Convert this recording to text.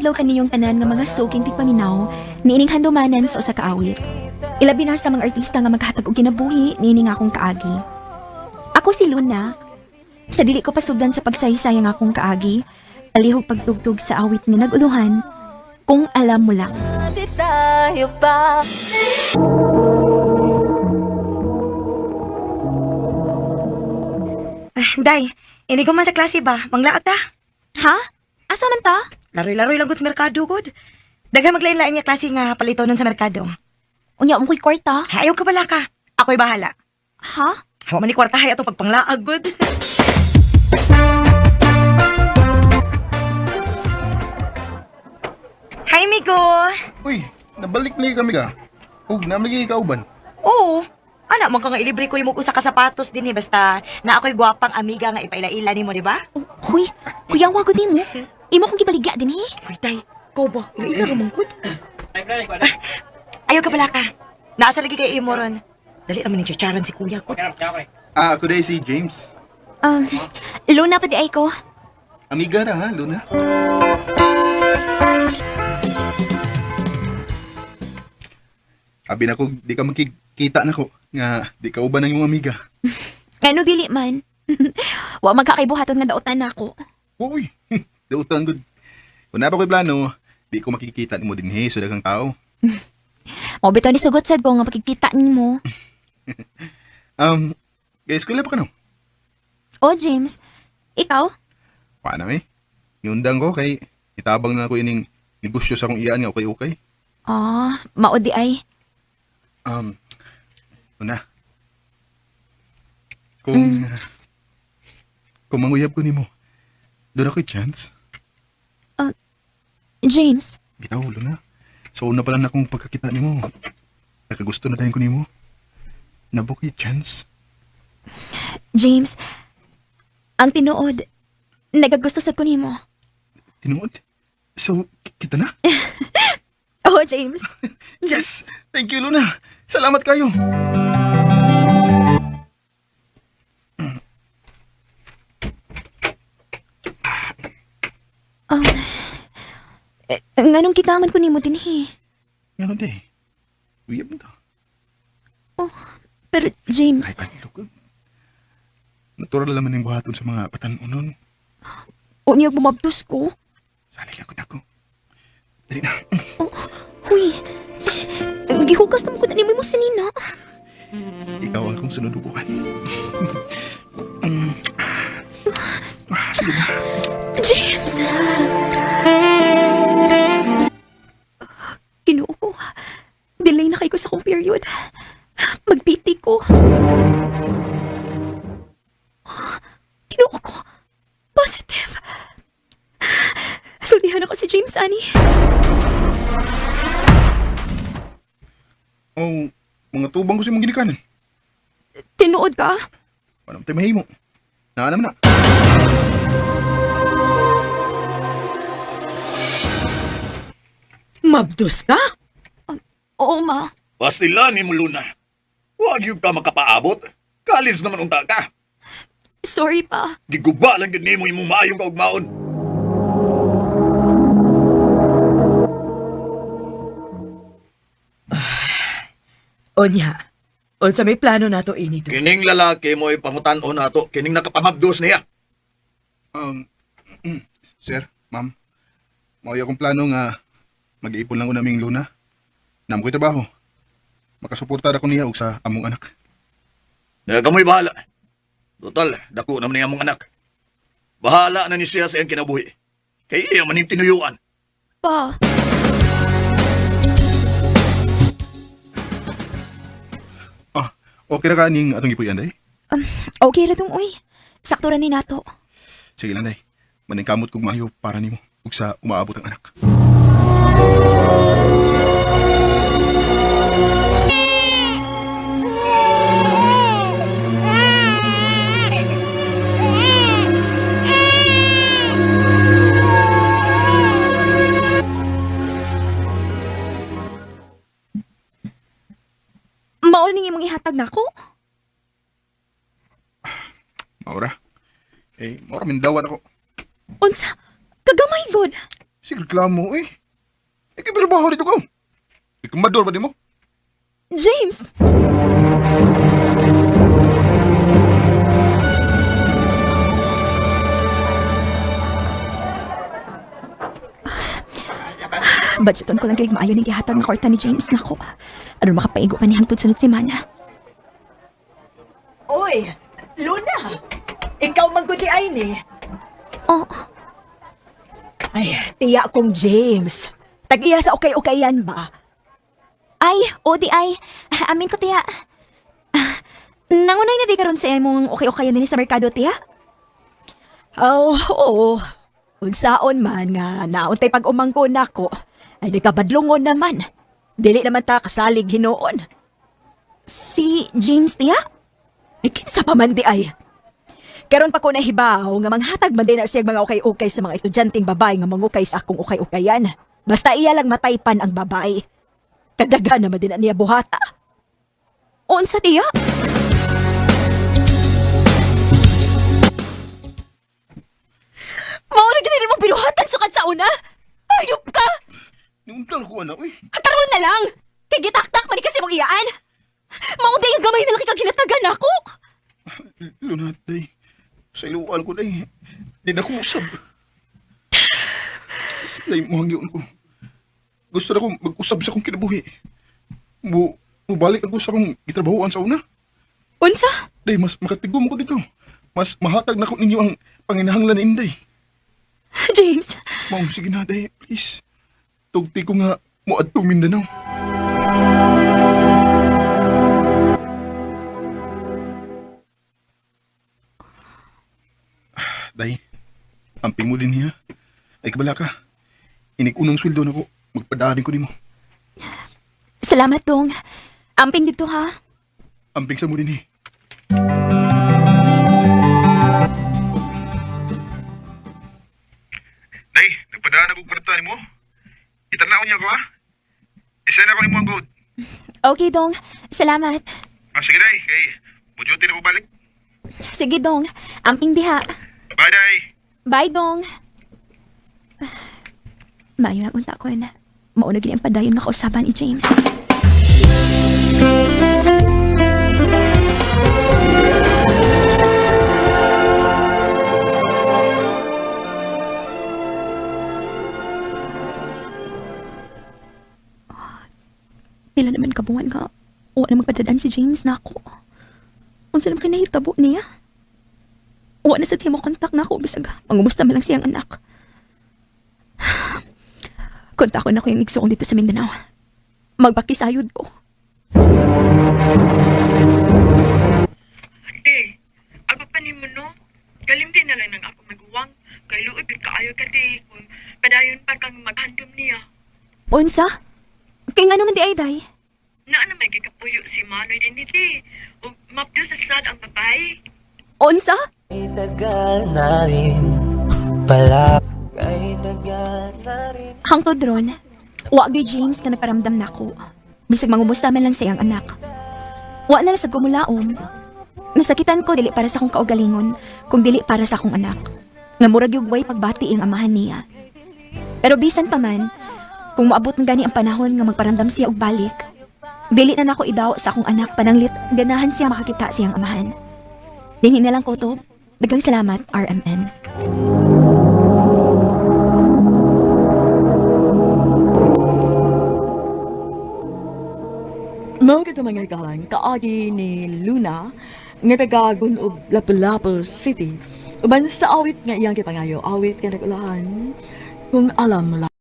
adlaw kaniyong tanan nga mga suking tigpaminaw niining handumanan sa usa ka awit. Ilabi na sa mga artista nga maghatag og kinabuhi niini nga akong kaagi. Ako si Luna. Sa dili ko pasugdan sa pagsaysay ang akong kaagi, palihog pagtugtog sa awit nga nag-uluhan, kung alam mo lang. Di tayo pa. Ah, Day, inigo man sa klase ba? Manglaot ta. Ha? Asa man ta? Laroy-laroy lang gud sa merkado gud. Daghan maglain-lain nga klase nga palitonon sa merkado. Unya mo ko'y kwarta. Ayaw ka bala ka. Ako'y bahala. Ha? Hawa man ni kwarta hay atong pagpanglaag gud. Hi, Migo. Uy, nabalik na kami ka. Ug namigi ka uban. Oo. Ana, man ka nga ilibre ko yung usa ka sapatos din eh. Basta na ako'y gwapang amiga nga ipaila-ila nimo, di ba? Oh, Huy, kuya wa gud nimo. Imo kong gibaligya din eh. Uy, tay. Ikaw ba? Ila ra man gud. Ayaw ka bala ka. Naasa lagi kay imo ron. Dali naman ni chicharan si kuya ko. Ah, ako day si James. Luna pa di ay ko. Amiga ra ha, Luna. Abi na ko di ka makikita nako nga di ka uban ang imong amiga. Ngano dili man. Wa magkakaibuhaton nga daotan nako. Uy, dautan gud. Kung na pa ko'y plano, di ko makikita nimo dinhi sa daghang tao. Mao bitaw ni sugot sad ko nga pagkikita nimo. Um, kay eskwela pa ka no? Oh James, ikaw? Paano eh? Niundang ko kay itabang na ako ining negosyo sa akong iyaan nga okay-okay. Ah, mao di ay. Um, una. Kung, kung manguyab ko nimo, doon ako'y chance. James, Bitaw, Luna. So, una pa lang akong pagkakita nimo. Nakagusto na dahil ko nimo. Nabuko'y chance. James, ang tinuod, nagagusto sad ko nimo. Tinuod. So, kita na? Oh James, Yes! Thank you, Luna. Salamat kayo. um, eh, nganong kitaman ko nimo dinhi? Nga di. Uyab na. Pero James, Ay, panlog. Natural naman yung buhaton sa mga patanunon. unya bumabtos ko. Sanay lang ko na ako. Dali na. Oh, huy. Eh, gihugas naman ko na nimo mo sinina. Ikaw ang akong sinudubuan. Ah, sige na. James! Ginoo ko. Delay na kay ko sa akong period. Magbiti ko. Ginoo ko. Positive. Sultihan ako si James, ani. Oh, mga tubang ko sa imong ginikanan. Tinuod ka? Paano tayo mahimo? Naa naman na. Mabdos ka? Oo, ma. Pastila ni mo, Luna. Huwag yung ka makapaabot. College naman unta ka. Sorry pa. Giguba lang gid nimo imong maayong kaugmaon. Onya, unsa may plano nato ini do? Kining lalaki mo ipangutan-on nato, kining nakapamabdos niya. Um, sir, ma'am. Mao akong plano nga mag-iipon lang ko naming Luna. Namo ko'y trabaho. Makasuportar ako niya og sa among anak. Na kamoy bahala. Total, dako naman niya mong anak. Bahala na ni siya sa iyang kinabuhi. Kay iya man yung tinuyuan. Pa. Ah, okay ra ka ning atong gipuy-an day? Okay ra tong uy. Sakto ra ni nato. Sige lang day. Maningkamot kog maayo para nimo ug sa umaabot ang anak. Mao ning imong ihatag nako. Maura. Eh, maura mindawan ako. Unsa? Kagamay god. Sige, reklamo eh. Ikitrabaho dito ko. Ikumador ba di mo? James! Budgeton ko lang kay maayo ning gihatag nga kwarta ni James nako. Aron makapaigo pa ni hangtod sunod semana. Oy, Luna! Ikaw man gud di ay ni. Oh, Ay, tiya kong James. Tag-iya sa ukay-ukayan ba? ay, o di ay. Amin ko tiya. Ah, nangunay na di karon sa imong okay-okay dinhi sa merkado tiya. Oh, oo. Unsaon man nga nauntay pag-umangko nako ay nagkabadlungon naman. Dili naman ta kasalig hinuon. Si James tiya? Ay, kinsa pa man di ay. Karon pa ko nahibaw nga manghatag man din na siya mga ukay-ukay sa mga estudyanteng babae nga mangukay sa akong ukay-ukayan. Basta iya lang mataypan ang babae. Kadaga naman din na niya buhata. Unsa tiya? Mao na gid mo binuhatan sukad sa una. Ayop ka! Niundang ko anak eh. Karon na lang! Kay gitaktak man ni kasi mong iyaan. Mao day ang gamay na laki kag ginatagan ako. Luna, day. Sa iluan ko, day. Di na ko usab. Day, muhang yun ko. Gusto na ko mag-usab sa akong kinabuhi. Mubalik ako sa akong gitrabahoan sa una. Unsa? Day, mas makatigom ko dito. Mas mahatag na ko ninyo ang panginahanglan ni Inday. James, Ma'am, sige na, day. Please. Tugti ko nga moadto Mindanao. Day, amping mo din niya. Ay, kabala ka. Inig unang sweldo na ko. Magpadaanin ko nimo. salamat dong. Amping dito ha. Amping sa mo din eh. Day, nagpadaan ako kwarta nimo. Itanaw niya ko ha. Isend ako nimo ang code. Okay dong, salamat. Ah, sige day, kay mo-duty na ko balik. Sige dong, amping diha. Bye day. Bye dong. Maayo lang unta ko na. Mauna gini ang padayon nga kausaban ni James. Pila naman kabuan nga. Wa na magpadadaan si James nako. Unsa naman kinahitabo niya? Wa na sa tiya mo kontak na ako bisag mangumusta man lang siyang anak. Kontak ko na ko yung igsoon dito sa Mindanao. Magbakisayod ko. Ate, ako pa nimo no. Galim din na lang ng ako maguwang. Kay luoy gud kaayo ka te kung padayon pa kang maghandom niya. Unsa? Kay nga naman di ay day. Naa na may gikapuyo si Manoy din ni te. Ug mapdo sa sad ang babae. Unsa? Kay tagal na rin pala. Kay tagal na rin. Hangtod ron, wa gyud James nga nagparamdam nako. Bisag mangumusta man lang siyang anak. Wa na lang sad ko mulaom. Nasakitan ko dili para sa akong kaugalingon, kung dili para sa akong anak. Nga murag yung way pagbati ang amahan niya. Pero bisan pa man, kung moabot ng gani ang panahon nga magparamdam siya og balik, dili na nako idaw sa akong anak pananglit ganahan siya makakita siyang amahan. Dinhi na lang ko to. Daghang salamat, RMN. Mao kadto mga galang kaagi ni Luna nga taga og Lapu-Lapu City. Uban sa awit nga iyang gipangayo, awit nga nagulahan kung alam mo lang.